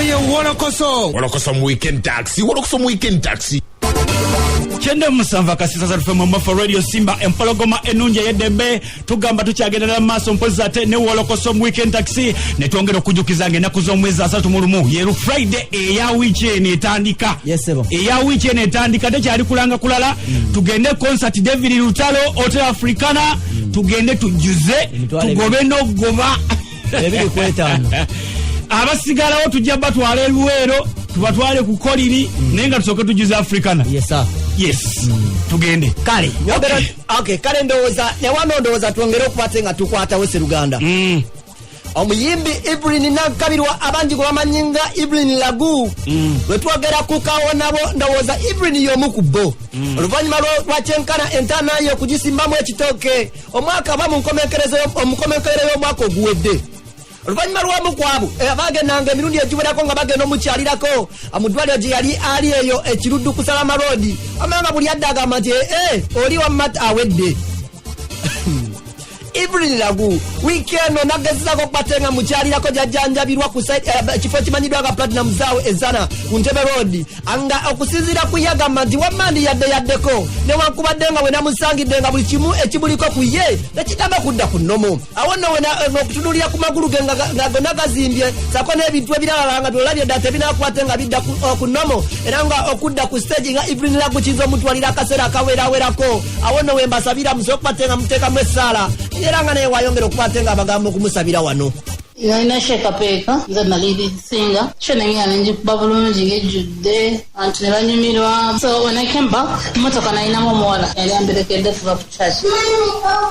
Eno ye Wolokoso. Wolokoso mu weekend taxi, Wolokoso mu weekend taxi. 97 akasisa ffe mu Mafa Radio Simba, empologoma ennungi ey'eddembe. Tugamba tukyagendera mu maaso mpozi ate ne Wolokoso mu weekend taxi, ne twongera okujjukiza nga ennaku z'omwezi 31 yeru Friday eya wiiki eno etandika. Yes, sebo. Eya wiiki eno etandika, tekyali kulanga kulala. Tugende concert David Lutalo, Hotel Africana, tugende tujjuze. Emitwalo Tugobe n'okugoba. 25. Abasigalawo tujja batwala ebiweero, tubatwale ku koliri, naye nga tusooke tujjuze Africana. Yes, sir. Yes, tugende. Kale nyongera, okay, kale ndowooza newano ndowooza twongere okuba nga tukwatawo seruganda. Omuyimbi Evelyn Nankabirwa, abangi gwe bamanyi nga Evelyn Lagu, bwe twogera ku kawonabo, ndowooza Evelyn y'omu ku bo. Oluvannyuma lwa kyenkana entaana ye okugisimbamu ekitooke omwaka aba mu nkomenkero y'omwaka oguwedde, oluvannyuma lw'omu kwabo bagendanga emirundi egiwerako nga bagenda omukyalirako mu ddwaliro gye yali ali eyo ekiruddu ku Salama Road, amanga buli adde agamba nti ee oli wamma awedde. Evelyn Lagu wiiki eno nagezezako okubate nga mukyalirako jajjanjabirwa ku kifo ekimanyiddwa nga Platinum Zaawe Ezana ku Ntebe Road, nga okusinziira ku ye agamba nti wamma ndi yadde yaddeko, newankubadde nga we namusangidde nga buli kimu ekimuliko ku ye tekitamba kudda ku nnomo. Awo nno okutunuulira ku magulu ge nga gonna gazimbye sako n'ebintu ebiralala nga byolabye ddala tebinakwate nga bidda ku nnomo, era nga okudda ku stage nga Evelyn Lagu kiyinza omutwalira akaseera akawerawerako. Awo nno we mbasabira musobola okubate nga muteekamu essaala, era nga naye wayongera okubate nga abagamba okumusabira wano. Nalina show e Kapeeka, nze nali singa show, nengenda nenjikuba bulungi ngejjudde, abantu ne banyumirwa. So when I came back, emotoka nalinamu omuwala yali amperekedde kuva ku church,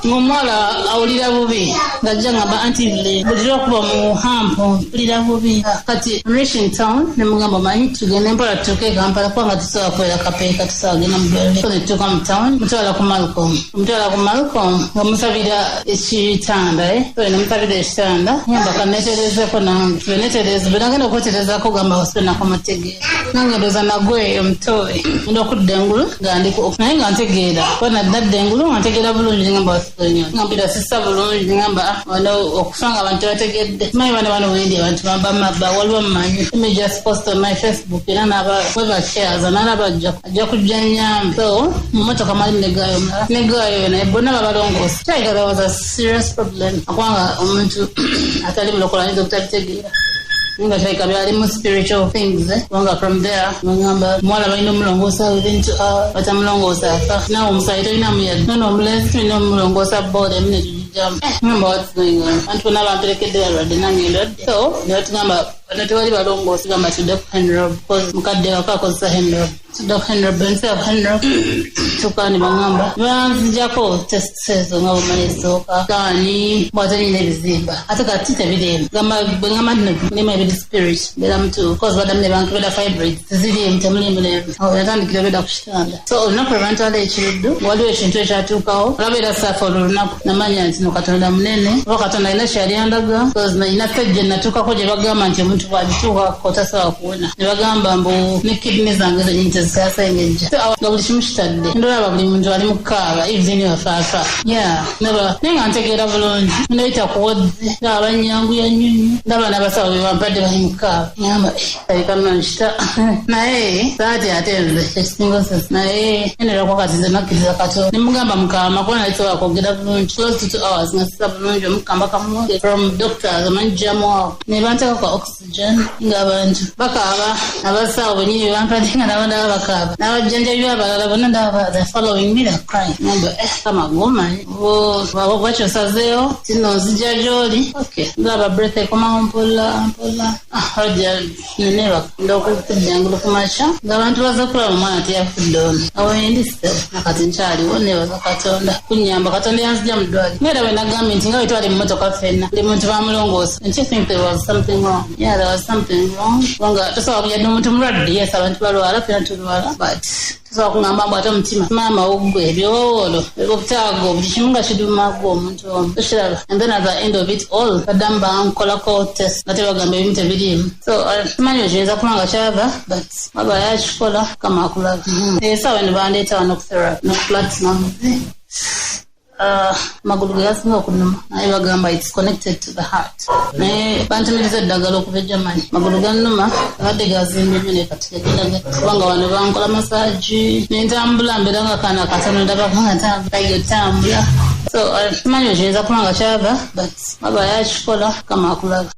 ng'omuwala awulira bubi, ng'ajja ngamba, "Auntie Evelyn, buli lwokuba mu hump mpulira bubi." Kati reaching town nemugamba, "Manyi tugende mpola tutuuke e Kampala, kubanga tusobola kubeera Kapeeka, tusobola genda mu ddwaliro." So netutuuka mu town, mutwala ku Malcolm, omutwala ku Malcolm nga musabira ekitanda, eh? So nemusabira ekitanda, ngamba kaneterezeko nange, bwenetereza, bwe nagenda okweterezako, gamba hospital nakomategeera nange ndowooza nagwe omutobe, ngenda okudda engulu nga ndi naye nga ntegeera, kuba nadda engulu nga ntegeera bulungi. Ngamba hospital nyo nga mpita sissa bulungi, ngamba, "Ah, wano okufa nga abantu tebategedde." Manyi bano bano wendi abantu bamba waliwo mmanyi. Let me just post on my Facebook, era naba whoever shares nalaba ajja kujja nyambe. So mu motoka mwalimu ne guy omulala, ne guy oyo naye bonna babalongoosa. Kirabika there was a serious problem, kubanga omuntu atali mulokola ayinza obutabitegeera, nga kirabika byalimu spiritual things, eh? Kubanga from there bagamba omuwala balina omulongoosa within 2 hours, batamulongoosa afa. Naawe omusaayi tolinamu yadde, nono omulenzi tulina omulongoosa boola emu netugijjamu. Ngamba, "What's going on?" Abantu bonna bamperekedde balwadde, nange ndwadde. So ne batugamba bano tewali balongoosa, gamba tudde ku Henrob because mukadde wako akozesa Henrob. Tudde ku Henrob, instead of Henrob tuka ne baŋŋamba banzijako test ezo nga bwemanyi esooka gaani bwate nina ebizimba, ate kati tebiriimu. Gamba bwe ŋŋamba nti mulimu ebiri spirit, mbeera mutuufu, because baddamu ne bankebera fibroids, teziriimu, temulimu nemu. Awo yatandikira obeera ku kitanda. So olunaku lwe bantwala ekiruddu, waliwo ekintu ekyatuukawo olabeera saafa. Olwo olunaku namanya nti no Katonda munene, oba Katonda alina kyeyali andaga, because nalina stage gye natuukako gye bagamba nti omuntu bw'agituukako tasobola kuwona, ne bagamba mbu ne kidney zange zenyini tezikyasengejja. So awo nga buli kimu kitadde, ndolaba buli muntu ali mu kukaaba, Evelyn wafaafa ya ndaba, naye nga ntegeera bulungi. Ndayita ku ward, ndaba banyanguya nnyo nnyo, ndaba n'abasawo be bampadde bali mu kukaaba. Ngamba aleka nno nkita, naye saati ate nze ekisinga osesa, naye enderako kati nze nakkiriza Katonda. Nemugamba mukama, kuba nali sobola kwogera bulungi, close to 2 hours nga sisa bulungi, omukamba kamuwe from doctors amanyi awo ne banteeka kwa oxygen, ng'abantu bakaaba, abasawo benyini bampadde nga nabo ndaba bakaaba, n'abajjanjabi abalala bonna ndaba they following me, they're crying. Ngamba, "Eh, kama gomanyi bwakyosazeewo tino nzija gy'oli." Okay, ndaba breath ekomawo mpola mpola. Ah, ojja neneebaka, ndokudda engulu ku makya ng'abantu baza kulaba omwana teyafudde ono. Awo endi still nakati nkyaliwo, nebaza Katonda kunyamba. Katonda yanzija mu ddwaliro, nga era bwe nagambye nti nga bwe twali mu motoka ffenna, buli muntu bamulongoosa. And you think there was something wrong? Yeah, there was something wrong, kubanga tosobola kujja omuntu mulwadde. Yes, abantu balwala, ffenna tulwala, but tosobola kugamba mbu ate omutima maama wuggwe ebyowoolo obutaago buli kimu nga kiduma gwe omuntu omu tokiraba. And then at the end of it all baddamu bankolako test nga tebagamba ebimu tebiriimu. So simanyi ekiyinza kuba nga kyava, but waba yakikola kama akulaba. Esaawa eno bandeeta wano ku therapy no Platinum. Amagulu ge gasinga okunuma, naye bagamba it's connected to the heart, naye bantumiriza eddagala okuva e Germany. Magulu gannuma, abadde gazimbye nnyo, naye kati gagenda, kubanga wano bankola massage nentambula, mbeera nga kaana katono, ndabako nga ntambula. So simanyi ekiyinza kuba nga kyava, but aba yakikola kama akulaba.